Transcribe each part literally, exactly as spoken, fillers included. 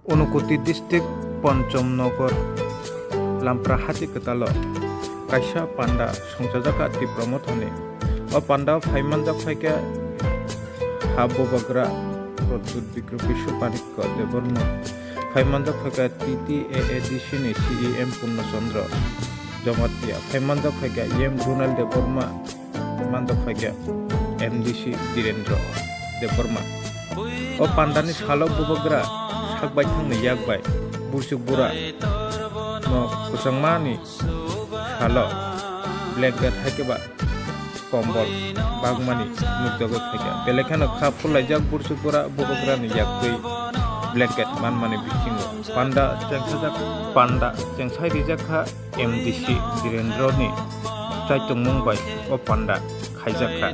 Unakoti district Pancham Nagar Lampra hati kwtalo kaisa panda songchajakha Tipra Mothani. O panda phaimanjak phaikha ha bubagra Pradyut Bikram Kishore Manikya Debbarma, phaimanjak phaikha T T A A D C ni C E M Purna Chandra Jamatia, phaimanjak phaikha E M Ronald Debbarma, manjak phaikha M D C Dhirendra Debbarma. O pandani salo bubagra sak bai thangni yak bai bursuk bura no kwchangmani salo blanket hai khe ba kombol bagmani nukjagwi phaikha. Belai kheno kha phurlaijak bursuk bura bubagrani yaktwi blanket manmani bisingo panda chengsajak, panda chengsai rijak kha M D C Dhirendra ni chaichungmung bai o panda khaijak kha.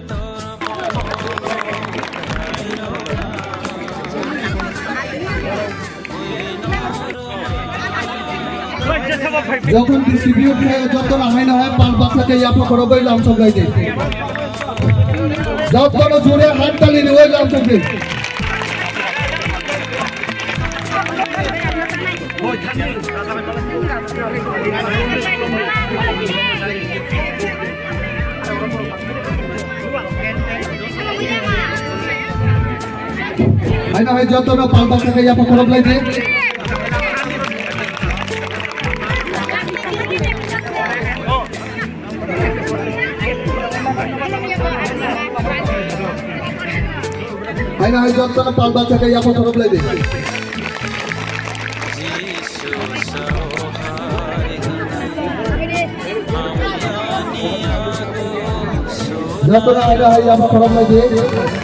Jokhon distribute khe joto no haino hai pal baksa khe yapha khoro bai lamsok lai di. Joto no jure hat tali riwi lamsok di. Haino hai joto no pal baksa khe yapha khorok lai di. Haino hai joto no pal baksa khe yapha khorok lai di. Joto no haino hai yapha khorok lai di.